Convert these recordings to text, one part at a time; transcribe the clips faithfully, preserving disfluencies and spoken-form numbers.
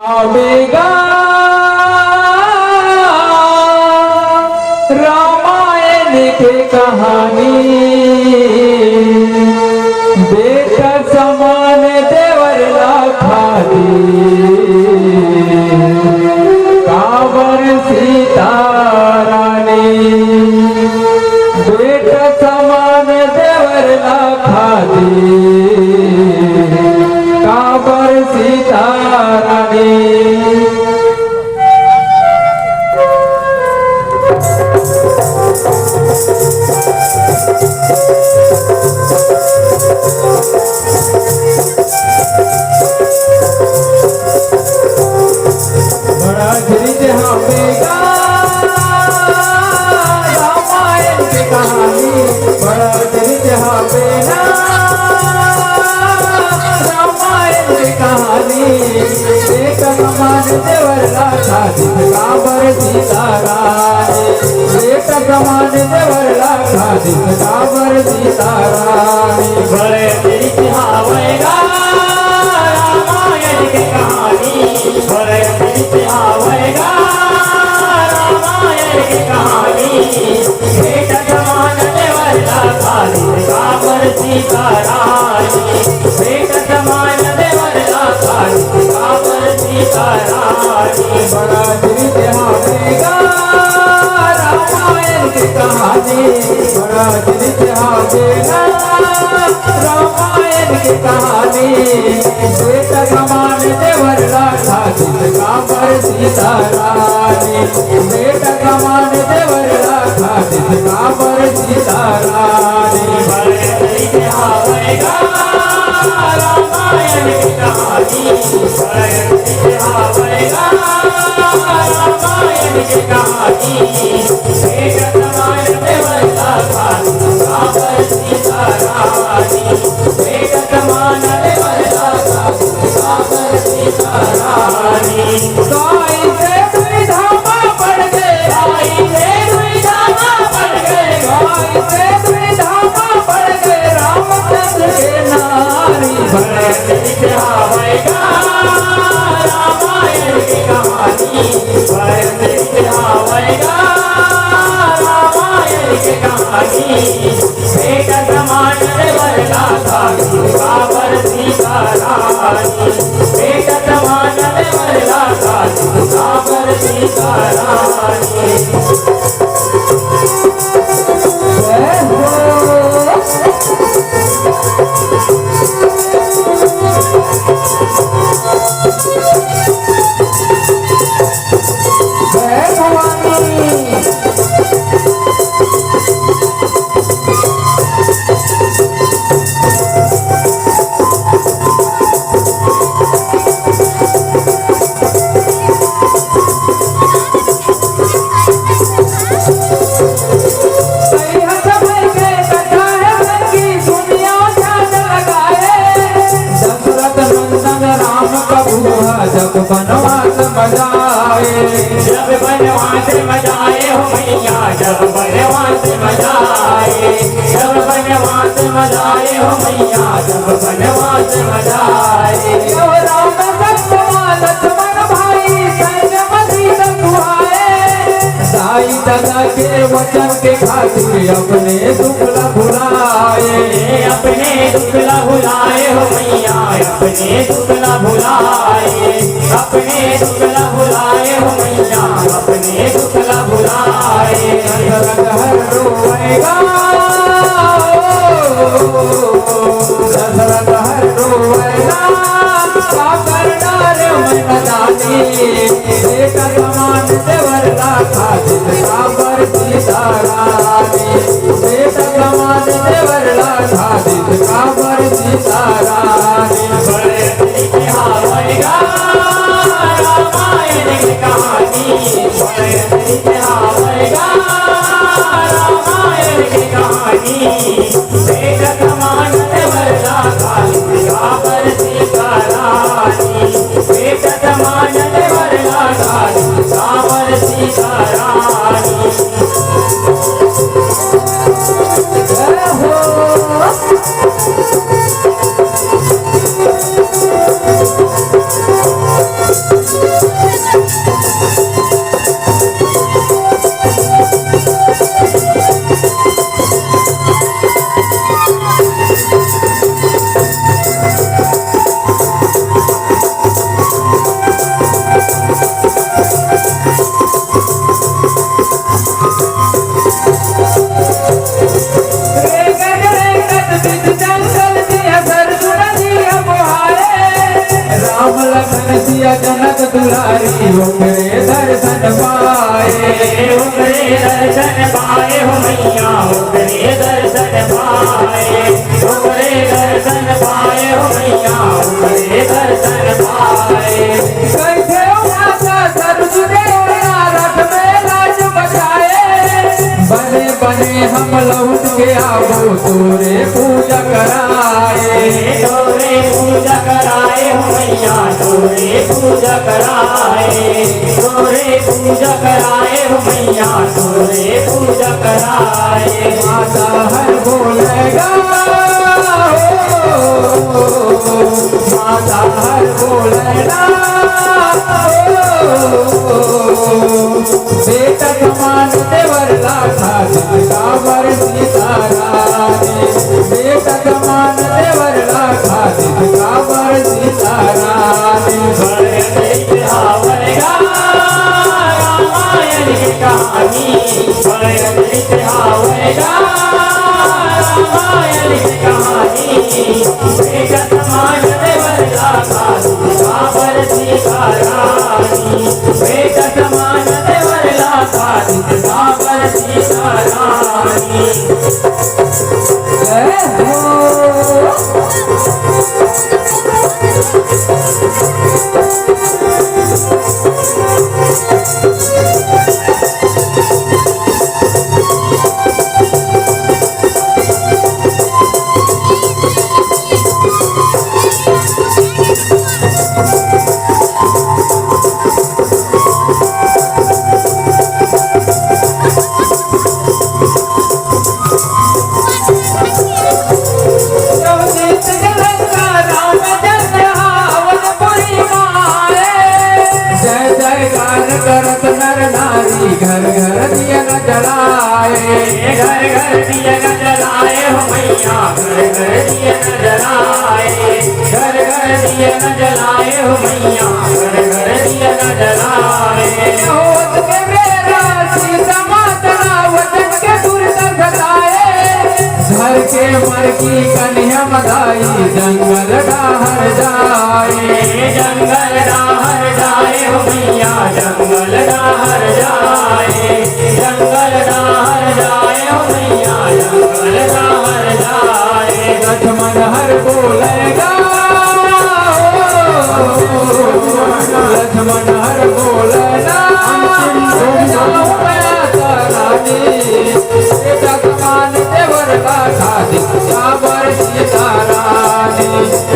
आवेगा रामायण के कहानी, बेटा समान देवर ला खादी, काबर सीता रानी, बेटा समान देवर ला खादी, काबर सीता रानी। बड़ा धीरज हवे गा रामायण के कहानी, बड़ा धीरज हवे ना रामायण के कहानी। बेटा समान देवर ला खादी, काबर सीता रानी। बेटा समान देवर ला खादी, काबर सीता रानी। बड़े प्रीत हवे गा रामायण के कहानी, बड़े प्रीत हवे गा रामायण के कहानी। बेटा समान देवर ला खादी, काबर सीता रानी। बेटा समान देवर ला खादी, काबर सीता रानी। बड़ा धीरज हवे गा रामायण के कहानी, बड़ा धीरज हवे गा रामायण के कहानी। बेटा समान देवर ला खादी, काबर सीता रानी। बेटा समान देवर ला खादी, काबर सीता रानी। बड़े प्रीत हवे गा रामायण के कहानी, बड़े प्रीत हवे गा रामायण के कहानी। बेटा समान देवर ला खादी, काबर सीता रानी। बेटा समान देवर ला खादी, काबर सीता रानी। गाय से दुई धामा पड़ गे, गाय से दुई धामा पड़ गे, गाय से दुई धामा पड़ गे, रामचंद्र के नारी। बड़े प्रीत हवे गा रामायण के कहानी, बड़े प्रीत हवे गा रामायण के कहानी। बेटा समान देवर ला खादी, काबर सीता रानी। बेटा समान देवर ला खादी, काबर सीता रानी। जय हो। जय भवानी। सही हस भर के कथा है संगी, सुनियो ध्यान लगाए। दशरथ नंदन राम कबहू जब बनवास म जाए। जब बनवास म जाए हो मैया, जब बनवास म जाए, जब बनवास म जाए हो मैया, जब बनवास म जाए। यो राम संगमा लक्ष्मण भाई, संग म सीता सुहाए। दाई ददा के वचन के खातिर अपने दुख ला भुलाए। अपने दुख ला भुलाए हो मैया, अपने दुख ला भुलाए, अपने दुख ला भुलाए हो मैया, अपने दुख ला भुलाए। दशरथ हर रोएगा, दशरथ हर रोएगा, का करना रे मैं न जानी। बेटा समान देवर ला खातिर काबर सीता रानी, बेटा समान देवर ला खातिर काबर सीता रानी। बड़े प्रीत हवे गा रामायण के कहानी, बड़े प्रीत हवे गा रामायण के कहानी। बेटा समान देवर ला खातिर काबर सीता रानी, बेटा समान देवर ला खातिर काबर सीता रानी। जनक दुलारी ओकरे दर्शन पाए। ओकरे दर्शन पाए हो मैया, ओकरे दर्शन पाए। ओकरे दर्शन पाए हो मैया, ओकरे दर्शन पाए। कैसे माता सरजू देवरा रथ में लाज बचाए। बने बने हम लौट के आबो तोरे पूजा कराए। तोरे पूजा कराए हो मैया, तोरे पूजा कराए। तोरे पूजा कराए हो मैया, तोरे पूजा कराए। माता हर बोलेगा हो, माता हर बोलेगा हो। बेटा समान देवर लाखा काबर सीताराम। बेटा समान देवर लाखा काबर सीताराम। बरत हावैगा रामायण के कहानी। बरत हावैगा रामायण के कहानी। बेटा समान देवर लाखा काबर सीताराम। बेटा समान देवर लाखा काबर सीताराम। जय हो। जय जयकार करत नर नारी, घर घर दिया न जलाए। घर घर दिया न जलाए हो मैया, घर घर दिया न जलाए। घर घर दिया न जलाए हो मैया, घर घर दिया न जलाए। होत के बेरा सीता माता रावण के दूर तक सताए। घर के मर की कन्या मदाई जंगल डाहर जाए। जंगल डाहर जाए हो मैया, जंगल डाहर जाए। जंगल डाहर जाए हो मैया, जंगल डाहर जाए। लक्ष्मण हर बोलेगा, लक्ष्मण हर बोलेगा, जाओ माता रानी। बेटा समान देवर लाखा काबर सीतारानी।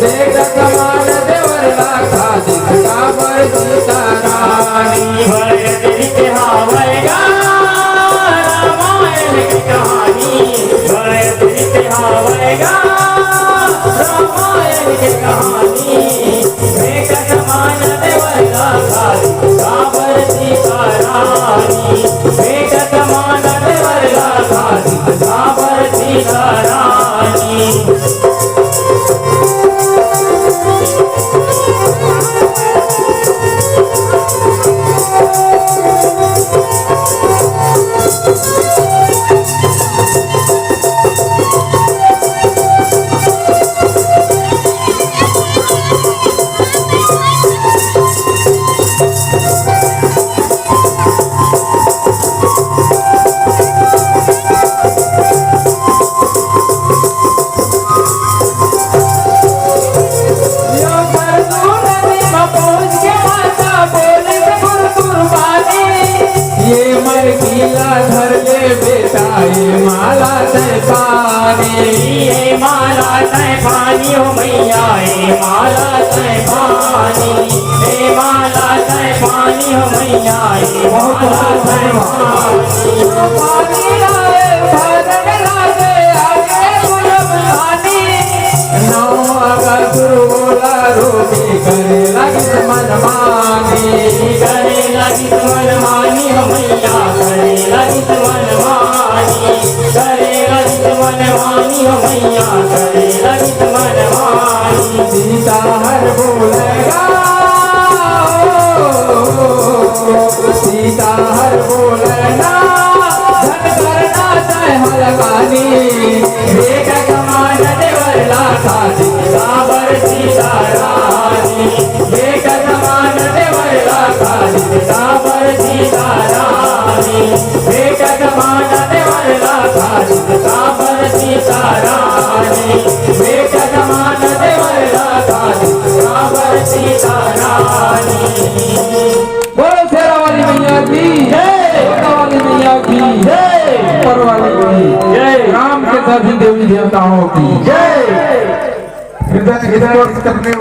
बेटा समान देवर लाखा काबर सीतारानी। बरत हावैगा रामायण की कहानी। बरत हावैगा रामायण की कहानी। बेटा समान देवर लाखा काबर सीतारानी। बेटा समान देवर लाखा काबर सीतारानी। ये मर गीला धर ले बेटा, ये माला तय पानी। ये माला तय पानी हो मैया, ये माला तय पानी। ये माला तय पानी हो मैया, ये बहुत माला बहुत तय धन्यवाद। पानी। पानी लाए, भरन लागे, आगे गुलाब पानी। नौ अगर दुर्गोला रोटी करे लगित मनमानी। करे लगित मनमानी हो मैया, करे लगित मनमानी। करे लगित मनमानी हो मैया, करे लगित मनमानी। सीता हर बोलेगा, सीता हर बोलेगा, धन करना तय हलवानी। बेटा समान देवर लाखा काबर सीतारानी। बेटा समान बोलो शेरा वाली मैया की जय, जोता वाली मैया की जय, ऊपर वाली की जय। राम के सभी देवी देवताओं की जय। इधर, इधर करने